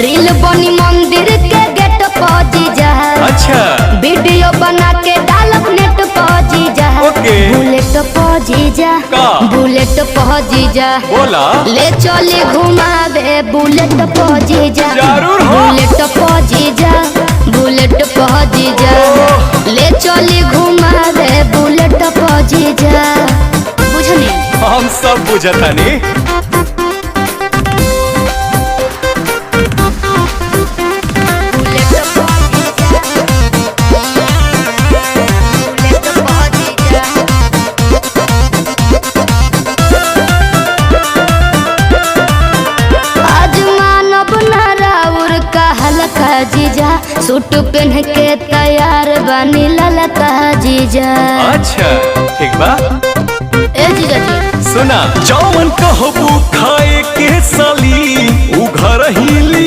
Reel बनी मंदिर के गेट पर जीजा। अच्छा। वीडियो बना के डालब नेट पर जीजा। ओके। बुलेट पर जीजा। का? बुलेट पर जीजा। बोला। ले चले घुमावे बुलेट पर जीजा। जरूर हो। बुलेट पर जीजा, बुलेट पर जीजा, ले चले घुमावे बुलेट पर जीजा। बुझनी? हम सब बुझतानी। बुलेट पर जीजा, बुलेट पर जीजा। आज मानव नाराउर का हलका जीजा, सूट पहन के तैयार बनी ललका जीजा। अच्छा ठीक बा। ए जीजा जी। सुना, जौन कहबू खाए के साली उ घर ही।